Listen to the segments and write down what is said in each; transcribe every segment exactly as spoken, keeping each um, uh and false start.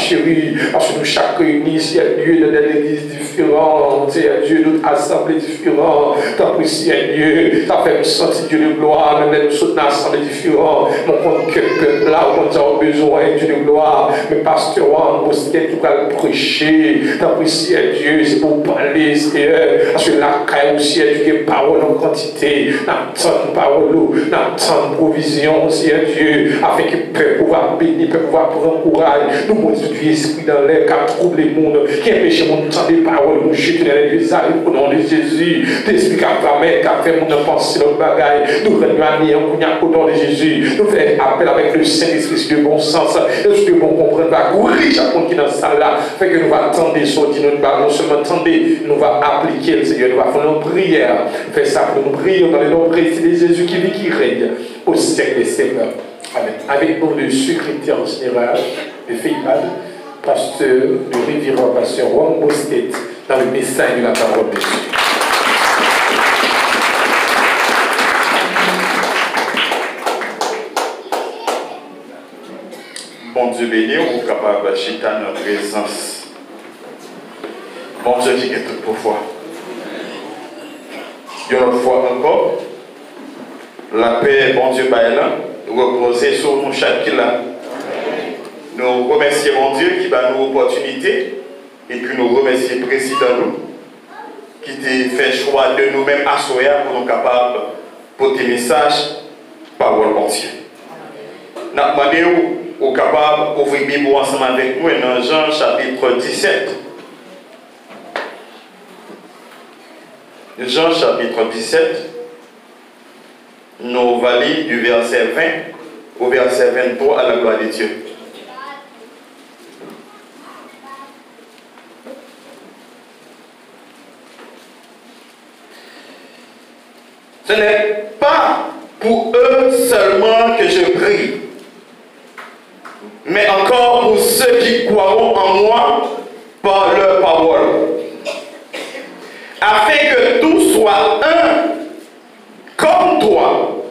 Cheri, paske nou chak reyini, Seyè Dye, nan de legliz diferan, Seyè Dye, nou asanble diferan. Tanpri, Seyè Dye, sa fè m santi, Dye de glwa, menm lè nou sot nan asanble diferan, mwen konn ke pèp la, ou konn sa yo bezwen, Dye de glwa. Men pastè Juan Bosquet ki pral preche, tanpri, Seyè Dye, se pou w pale, Seyè, paske lakay ou, Seyè Dye, gen pawòl an kantite. N ap tann pawòl ou, n ap tann pwovizyon, Seyè Dye, afenke pèp ou va beni, pèp ou va pran kouraj. Nou modi tout espri anlè k ap twouble moun, ki anpeche moun tande pawòl ou, jete nan lè vizaj, o non de Jezi. Tout espri k ap ramè, k ap fè moun nan panse lòt bagay, nou rann yo aneyan kounye a, o non de Jezi. Nou fè apèl avèk le Sentespri, espri de bon sans, espri de bon konprann, va kouri chak moun ki nan sal la, afenke nou va tande sa w di nou, nou va non sèlman tande, nou va aplike l, Seyè, nou va fè yon priyè. Fè sa pou nou, priye dans le nom précieux de Jésus qui vit, qui règne au siècle des siècles. Amen. Avec nous, le secrétaire général de FEIPAD, pasteur, le révérend pasteur Juan Bosquet, dans le message de la parole de Dieu. Bondye beni w, ou kapab chita nan prezans Bondye ki gen tout pouvwa. Yon lòt fwa ankò, lapè Bondye bay lan repoze sou nou chak ki la. Nou remèsye Bondye ki ba nou opòtinite, epi nou remèsye prezidan nou ki te fè chwa de nou menm aswè a pou nou kapab pote mesaj pawòl Bondye. N ap mande w, ou kapab ouvri Bib ou ansanm avèk mwen nan Jan chapit disèt. Jan chapit disèt, nou va li du verset vingt au verset vingt-trois, à la gloire de Dieu. Ce n'est pas pour eux seulement que je prie, mais encore pour ceux qui croiront en moi par leur parole, afin que tout soit un, comme toi,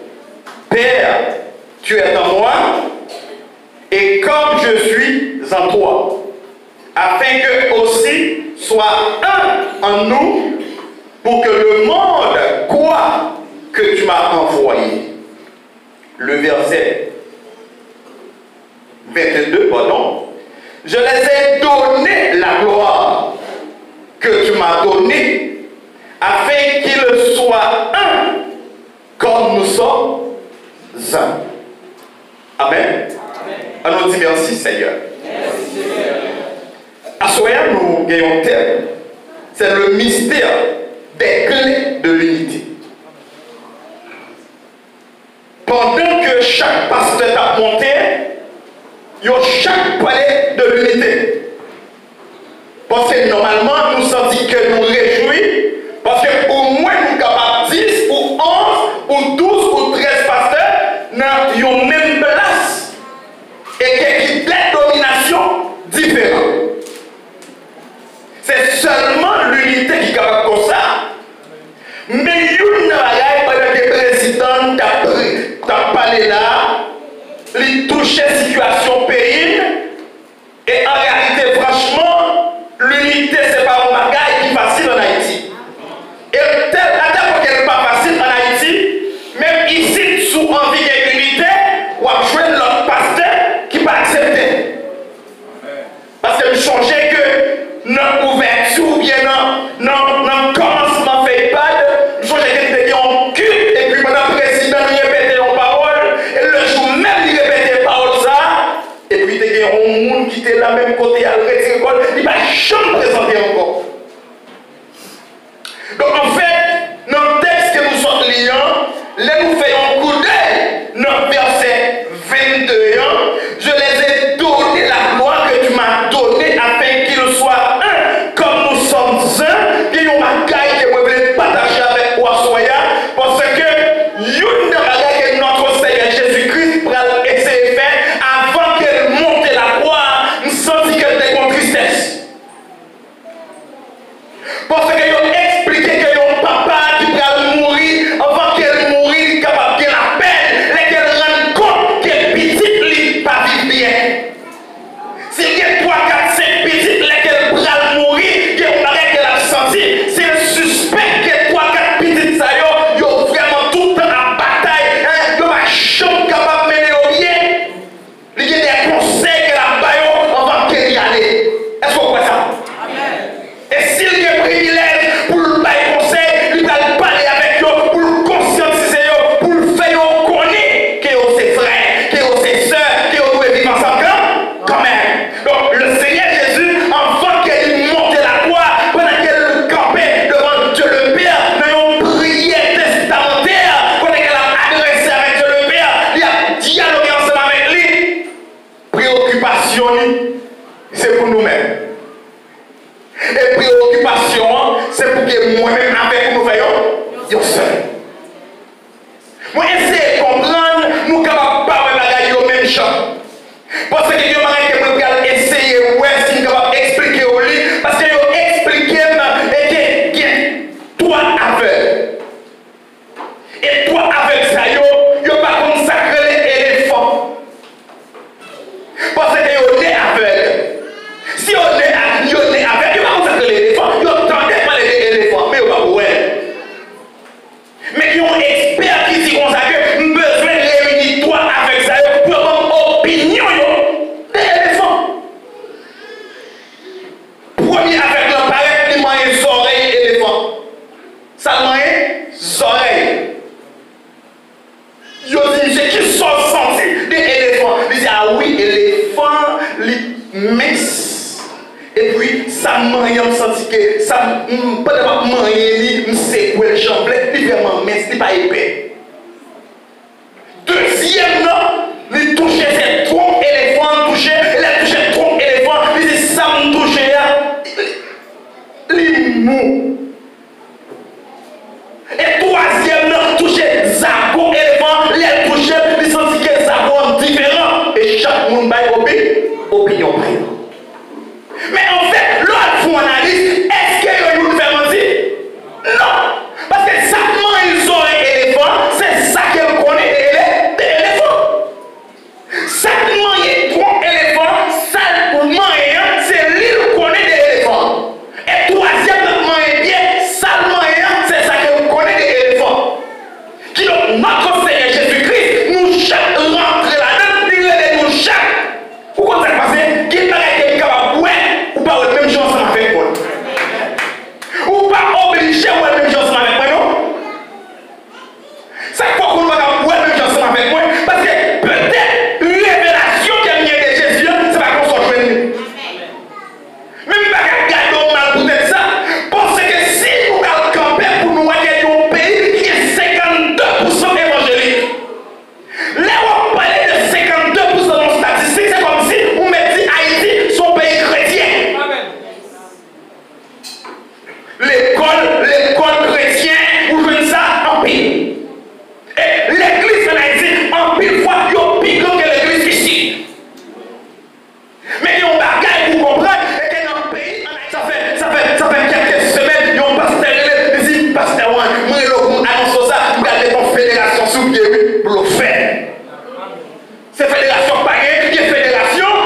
Père, tu es en moi, et comme je suis en toi, afin qu'eux aussi soient un en nous, pour que le monde croie que tu m'as envoyé. Le verset vingt-deux, pardon. Je les ai donné la gloire que tu m'as donnée, afin qu'ils soient un comme nous sommes un. Amen. Ann nou di mèsi, Senyè. Aswè a, nou gen yon tèm, c'est le mystère des clés de l'unité. Pandan ke chak pastè t ap monte, yo chak pale de linite. Paske nòmalman, nou santi ke nou rejwi, paske omwen nou kapab dis ou onz ou douz ou trèz pastè nan yon menm plas, e ke ki de denominasyon diferan. Se sèlman linite ki kapab konsa. Men youn nan bagay, pandan ke prezidan t ap, t ap pale la, li touche sitiyasyon peyi n, e an reyalite, franchman, linite se pa yon bagay ki fasil ann Ayiti. E tèl, atèl pwen ke l pa fasil ann Ayiti, menm isit, si w anvi gen inite, w ap jwenn lòt pastè ki pa aksepte. Paske m chonje ke nan ouvèti oubyen nan, nan, nan kòmansman FEIPAD, m chonje ke te gen yon kit, epi pandan prezidan li repete yon pawòl, e lejou menm li repete pawòl sa a, epi te gen yon moun ki te la menm kote a, l retire kò l, li pa janm prezante ankò. Donk, anfèt, nan tèks ke nou sot li an, lè nou fè yon koudèy nan vèsè vennde an, je les ai donné la gloire que tu m'as donnée afin qu'ils soient un comme nous sommes un. Gen yon bagay ke mwen vle pataje avèk ou aswè a, paske youn nan bagay ke notre Seigneur Jésus-Christ pral eseye fè avan ke l monte lakwa a, m santi ke l te gen yon tristès. Paske yo eksplike ke yon papa ki pral mouri, anvan ke l mouri, li kapab gen la pou nou menm. E preokipasyon an, se pou ke mwen menm avèk ou nou fè yon, yon sèl. Mwen eseye konprann, nou kapab pa wè bagay yo menm jan. Paske gen yon bagay ke mwen pral eseye wè si m kapab eksplike w li, paske yo eksplike m e ke gen twa avèg. E twa avèg sa yo, yo pa konn sa k rele elefan. Paske yo ne avèg. Si yo ne a-, yo ne avèg, yo pa konn sa k rele elefan. Yo tande pale de elefan, men yo pa ko wè l. Men gen yon ekspè ki di konsa ke m bezwen reyini twa avèg sa yo pou yo ban m opinyon yo de elefan. Premye avèg lan parèt, li manyen zòrèy elefan. Sa l manyen? Zòrèy. Yo di misye, "Kisa w santi de elefan?" Li di, "A wi, elefan, li mens. Epi, sa m manyen an, m santi ke sa m, m, pandan m ap manyen li, m sekwe l jan m vle, li vrèman mens, li pa epè." Dezyèm nan, li touche, se twonk elefan l touche, lè l touche twonk elefan, li di, "Sa m touche a, li mou." E twazyèm nan touche zago elefan, lè l touche l, li santi ke zago an diferan. E chak moun bay opi-, opinyon pa yo. Men anfèt, lè w al fè yon analiz, èske yo youn fè manti? Non! Paske sa k manyen zòrèy elefan, se sa ke l konnen de ele-, de elefan. Sa k manyen twonk elefan, sa l manyen an, se li l konnen de elefan. E twazyèm nan k manyen pye, sa l manyen an, se sa ke l konnen de elefan. Kidonk, nan kò Senyè Jezi Kris, nou chak rantre ladan l, li rele nou chak. Ou konn sa k pase? Gen bagay ke m kapab wè, ou pa wè l menm jan ansanm avèk mwen. Ou pa oblije wè l menm jan ansanm avèk mwen, non. Sa k fè w konn pa ka wè l menm jan ansanm avèk mwen, paske petèt revelasyon ke m gen de Jezi an, se pa konsa w jwenn li. Men m pa ka gade w mal poutèt sa, paske si nou t al kanpe pou nou wè ke yon peyi ki gen senkannde pousan evanjelik, lè w ap pale de senkannde pousan nan statistik, se kòmsi ou mèt di Ayiti se yon peyi kretyen. Lekòl, lekòl kretyen, ou jwenn sa anpil. E legliz ann Ayiti, anpil fwa, yo pi gran ke legliz isit. Men gen yon bagay pou w konprann, e ke nan peyi ann Ayiti, sa fè, sa fè, sa fè kèlke semèn, yon pastè rele, li di, "Pastè Juan, mwen rele w pou m anonse w sa, m pral met yon federasyon sou pye, wi, blofè." Se federasyon k pa gen, gen federasyon.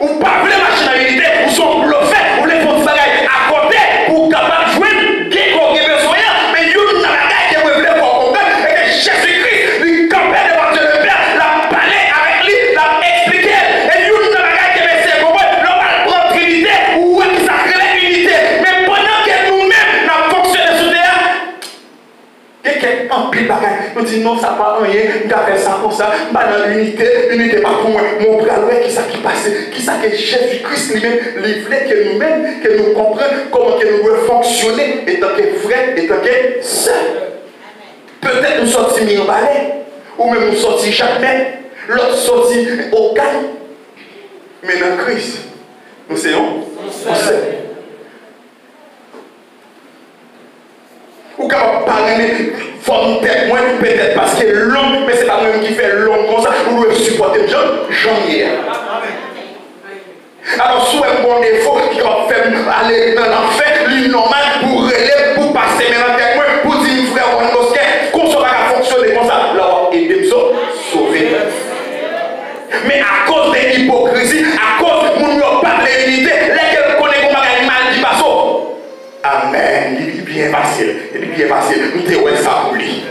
Ou pa vle mache nan inite, ou se yon blofè, ou vle fè yon ti bagay akote pou w kapab jwenn gen kò w gen bezwen an. Men youn nan bagay ke mwen vle fè w konprann, se ke Jezi Kris, li kanpe devan Dye le Pè, l ap pale avèk li, l ap eksplike l. E youn nan bagay ke m eseye konprann, lè w al pran Trinite, ou wè kisa k rele inite. Men pandan ke nou menm, n ap fonksyone sou tè a, gen kèk anpil bagay, nou di, "Non, sa pa anyen, m ka fè sa konsa, m pa nan inite, inite pa pou mwen." Men w pral wè kisa ki pase, kisa ke Jezi Kris li menm, li vle ke nou menm, ke nou konprann kòman ke nou dwe fonksyone etanke frè, etanke sè. Petèt nou sòti Mirebalais, ou menm nou sòti Jakmèl, lòt sòti Okay. Men nan Kris, nou se yon, yon sèl. Ou kapab pa renmen fòm tèt mwen, petèt paske l long, men se pa mwen menm ki fè l long konsa, ou dwe sipòte m jan, jan m ye a. Alò, si w wè m gen yon defo ki kapab fè m ale nan lanfè, li nòmal pou w rele m, pou w pase men nan tèt mwen, pou w di m, "Frè Juan Bosquet, konsa w pa ka fonksyone konsa." La w ap ede m so-, sove. Men akoz de ipokrizi, akoz moun yo pa vle inite, lè ke l konnen gen yon bagay mal ki pase w, Amèn. Li, li byen fasil. Li byen fasil. M te wè sa pou li.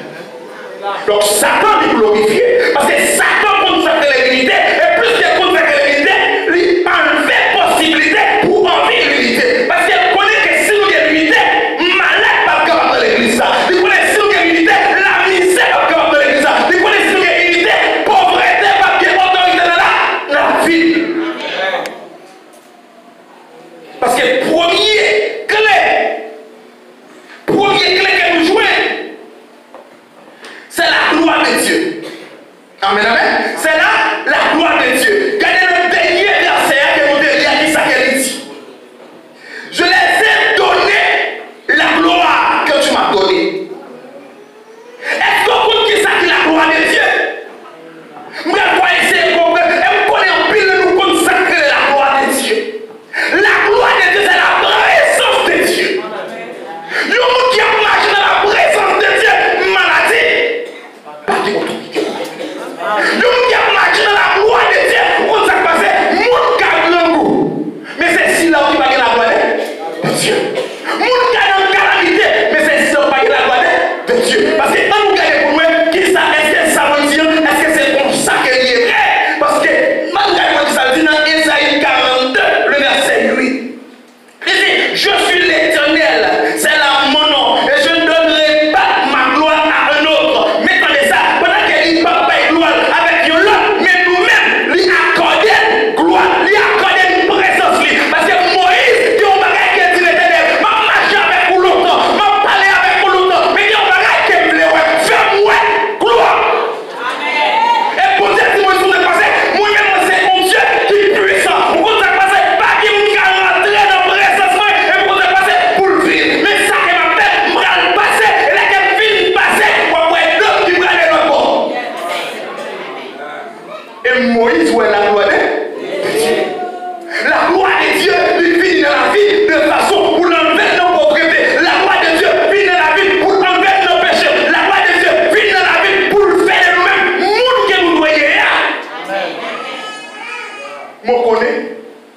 Donk, Satan li glorifye. Paske Satan konn sa k rele inite. E plis ke l konn sa k rele inite, li anlve posiblite pou anvi inite. Paske l konnen ke si nou gen inite, malad p ap kapab nan legliz sa. Li konnen si nou gen inite, lamizè p ap kapab nan legliz sa. Li konnen si nou gen inite, povrete p ap gen otorite nan la, nan lavi n. Paske premye kle, premye kle ke nou jwenn, se la glwa de Dye. Amèn, amèn. Se la, la glwa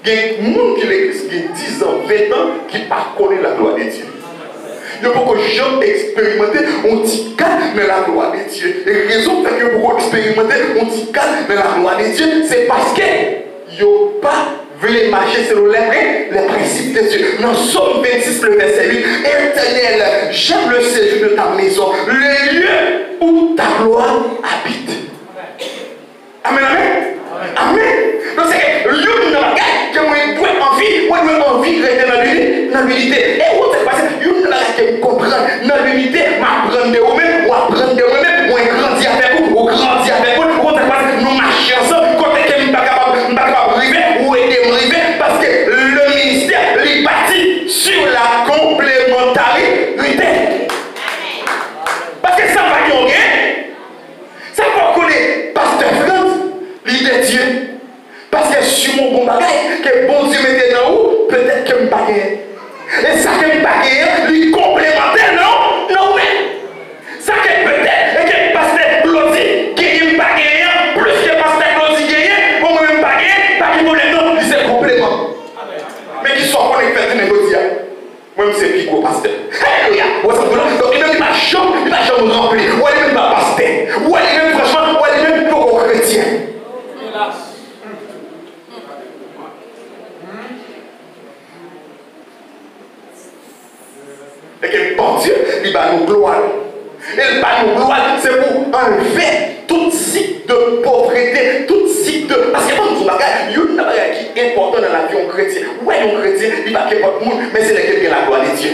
Gen moun ki legliz gen diz an, ven an, ki pa konnen laglwa de Dye. Yo poko janm eksperimante yon ti gad nan laglwa de Dye. E rezon k fè ke yo poko eksperimante yon ti gad nan laglwa de Dye, se paske yo pa vle mache selon les, les principes de Dieu. Nan Sòm vennsis, le vèsè uit, Éternel, j'aime le séjour de ta maison, le lieu où ta gloire habite. Amèn, amèn. Amèn. Donk, se ke youn nan bagay ke mwen dwe anvi, mwen dwe anvi rete nan lini-, nan linite. E ou sa k pase, youn nan bagay ke m konprann nan linite, m aprann de ou menm, ou aprann de mwen menm, mwen grandi avèk ou, ou grandi avèk mwen, ou sa k pase, nou mache ansanm, kote ke m pa kapab, m pa kapab rive, ou ede m rive, paske le ministère, li bati sur la complémentarité. Paske sa pa gen, ou gen. Sa fè w konnen pastè Frantz, li de Dye. Paske si w gon bagay ke Bondye mete nan ou, petèt ke m pa genyen. E sa ke m pa genyen an, li konplemantè nan, nan ou menm. Sa ke petèt, e ke pastè Claudy genyen, m pa genyen an, plis ke pastè Claudy genyen, bon, mwen menm m pa genyen, pa gen pwoblèm non, li se konpleman. Men kisa w konnen k fè jounen jodi a? Mwen, m se pi gwo pastè. Alelouya! Ou wè sa m di w la? Donk, li menm, li pa janm, li pa janm ranpli. Ou wè, li menm, li pa pastè. Ou wè, li menm, franchman, ou wè, li menm, li poko kretyen. E ke Bondye, li ba nou glwa. E l ba nou glwa, se pou anlve tout sik de povrete, tout sik de, paske ban m di w bagay, youn nan bagay ki enpòtan nan lavi yon kretyen. Ou wè yon kretyen, li pa kenpòt moun, men se lè ke l gen laglwa de Dye.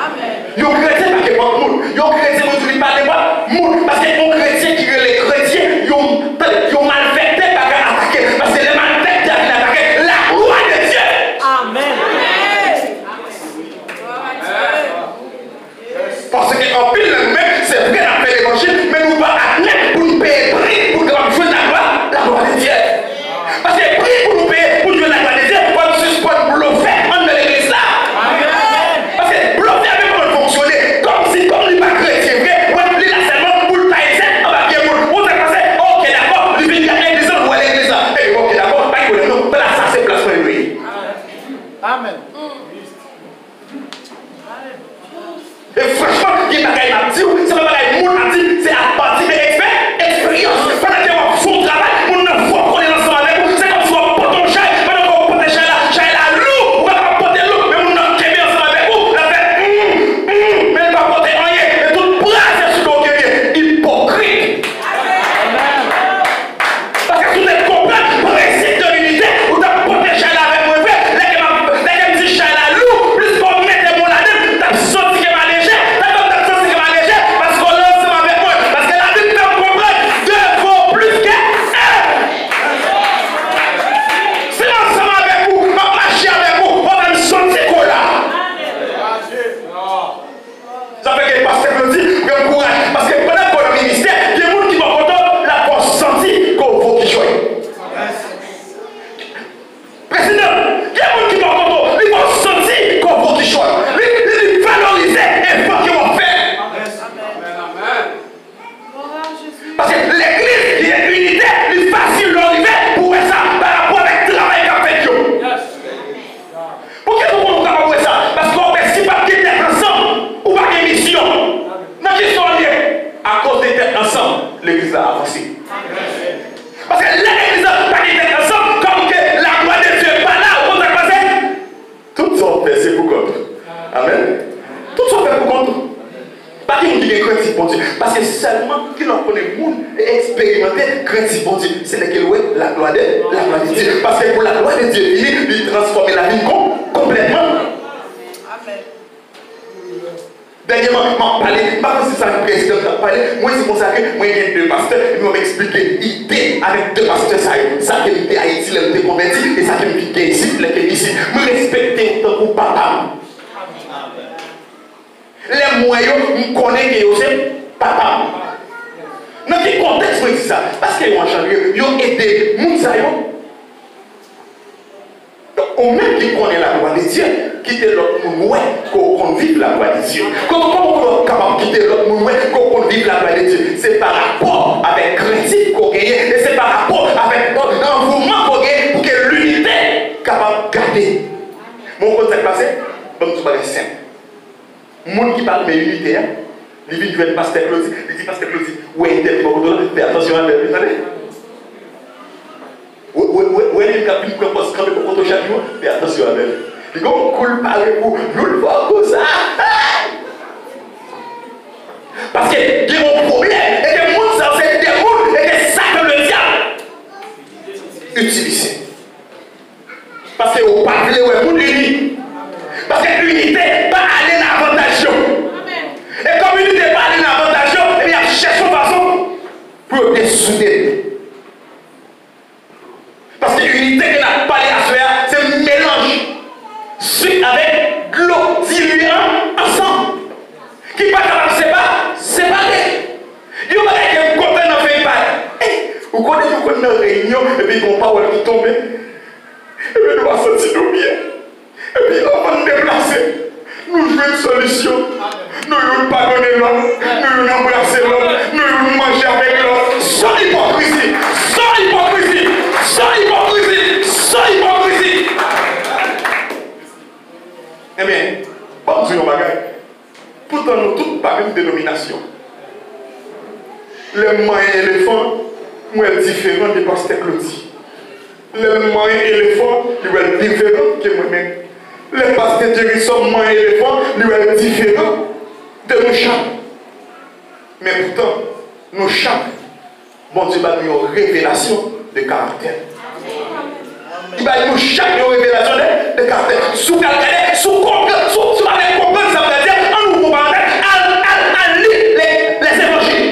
Amèn. Yon kretyen pa kenpòt moun. Yon kretyen, mwen di w, li pa nenpòt moun. Paske yon kretyen ki rele kretyen, yon, tande, yon malfektè pa ka atake l. Paske lè malfektè a vin atake l, laglwa de Dye. Amèn. Paske anpil nan nou menm, se vre n ap fè levanjil, men nou pa admèt pou n peye pri pou n kapab jwenn laglwa, laglwa de Dye. Paske pri pou nou peye pou n jwenn laglwa de Dye, fò n sispann blofe anndan legliz la. Paske blofe a menm kòman l fonksyone, kòmsi kòm li pa kretyen vre, wè li la sèlman pou l taye zèb anba pye moun. Ou sa k pase? Oke, dakò, li vin gade legliz la, l wè legliz la. Epi, oke, dakò, pa gen pwoblèm non, plas sa se plas mwen li ye. Amèn. E franchman, gen bagay m ap di w, se pa bagay moun ap di, se apati de ekspe-, eksperyans. Pandan ke w ap fè yon travay, moun nan fè w konnen l ansanm avèk ou, se kòmsi w ap pote yon chay, pandan ke w ap pote chay la, chay la lou, ou pa kapab pote l lou, men moun nan kenbe ansanm avèk ou, l ap fè, mm, mm, men l pa pote anyen, e tout bra se sou do w ke l ye, ipokrit. Paske si w te konprann prensip de linite, ou t ap pote chay la avèk mwen vre. Lè ke m ap, lè ke m di chay la lou, plis ke w mete men w ladan l, m t ap santi ke m alejè. Sa fè m t ap santi ke m alejè, paske w la ansanm avèk mwen. Paske Labib fè m konprann, de vo plis ke en. Si m ansanm avèk ou, m ap mache avèk ou, w ap fè m santi ke w la. Sa fè ke pastè Claudy, pran kouraj. Paske pandan ke w nan ministè, gen moun ki bò kote w, l ap fè w santi ke w vo kichòy. Prezidan, gen moun ki bò kote w, li fè w santi ke w vo kichòy. Li, li, li valorize efò ke w ap fè. Paske legliz, li gen inite, li fasil lè w rive pou w wè sa pa rapò avèk travay k ap fèt yo. Poukisa w konnen w kapab wè sa? Paske w ap wè si pa t gen tèt ansanm, ou pa gen misyon. Nan kisa w ye? Akoz de tèt ansanm, legliz la avanse. Paske lè legliz la pa gen tèt ansanm, kòm ke laglwa de Dye pa la, ou konn sa k pase? Tout sa w ap fè, se pou kont ou. Amèn. Tout sa w ap fè pou kont ou. Pa gen moun ki gen krentif Bondye. Paske sèlman kilè w konnen moun e eksperimante krentif Bondye, se lè ke l wè laglwa de, laglwa de Dye. Paske pou laglwa de Dye vini, li transfòme lavi n kon, konplètman. Amèn. Dènyèman, m ap pale, m pa konn si sa prezidan t ap pale, mwen di konsa ke mwen gen de pastè, epi mwen eksplike ide avèk de pastè sa yo. Sa ke m te Ayiti lè m te konvèti, e sa ke m vin gen isit lè ke m isit. Mwen respekte yo tankou papa m. Lè m wè yo, m konnen ke yo se papa m. Nan ki kontèks mwen di sa? Paske yo anjandre, yo ede moun sa yo. Donk, ou menm ki konnen laglwa de Dye, kite lòt moun wè ke w konn viv laglwa de Dye. Kòman, kòman w kapab kite lòt moun wè ke w konn viv laglwa de Dye? Se pa rapò avèk krentif ke w genyen, e se pa rapò avèk, euh, anvouman ke w genyen pou ke linite kapab Bon, ou konn sa k pase? Ban m di w bagay senp. Moun ki pa renmen inite a, li vin jwenn pastè Claudy, li di, "Pastè Claudy, ou wè entèl ki bò kote w la, fè atansyon avè l, wi, tande." Ou wè, ou wè, ou wè, ou wè li k ap vin pran pòz kanpe bò kote w chak jou, fè atansyon avè l. Li gon kou l pare pou youn fò konsa. Hey! Paske gen yon pwoblèm, e ke moun sa yo se de moun, e ke Satan ledyab itilize. Paske yo pa vle wè moun ini. Paske inite pa ale nan avantaj yo. E kòm inite pa ale nan avantaj yo, epi y ap chèche yon fason pou yo desoude. Paske inite ke n ap pale aswè a, se melanj sik avèk dlo dilye an ansanm. Ki pa kapab sepa-, separe. Yon bagay ke m kontan nan feytay. Eh, ou konnen nou konn nan reyinyon, epi gon pawòl ki tonbe. Epi nou pa santi nou byen. Epi anvan n deplase, nou jwenn solisyon. Nou youn padone lòt, nou youn anbrase lòt, nou youn manje avèk lòt. San ipokrizi, san ipokrizi, san ipokrizi, san ipokrizi. Ebyen, ban m di w yon bagay. Poutan nou tout pa menm denominasyon. Lè m manyen elefan, m wè l diferan de pastè Claudy. Lè l manyen elefan, li wè l diferan ke mwen menm. Lè pastè Thierry Sòm manyen elefan, li wè l diferan de nou chak. Men poutan, nou chak Bondye ba nou yon revelasyon de karaktè. Li ba nou chak yon revelasyon de, de karaktè. Si w pral gade, si w konprann, si w, si w pa vle konprann sa m pral di a, ann ouvri yon parantèz, al, al, al li le, Lezevanjil.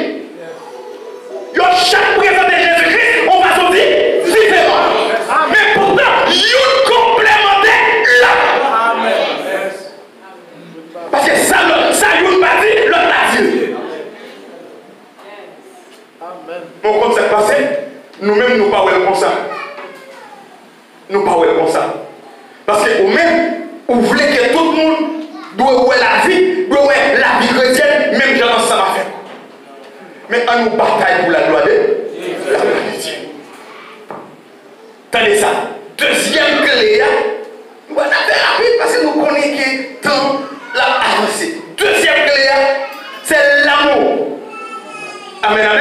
Yo chak prezante Jezi Kris yon fason di, diferan. Men poutan, youn konplemante lòt. Paske sa lòt, sa youn pa di, lòt la di l. Men w konn sa k pase? Nou menm, nou pa wè l konsa. Nou pa wè l konsa. Paske ou menm, ou vle ke tout moun dwe wè lavi, dwe wè lavi kretyèn, menm jan ansanm avè w. Men ann nou batay pou laglwa de, laglwa de Dye. Tande sa. Dezyèm kle a, nou pral fè rapid paske nou konnen ke tan l ap avanse. Dezyèm kle a, se lanmou. Amèn, amèn.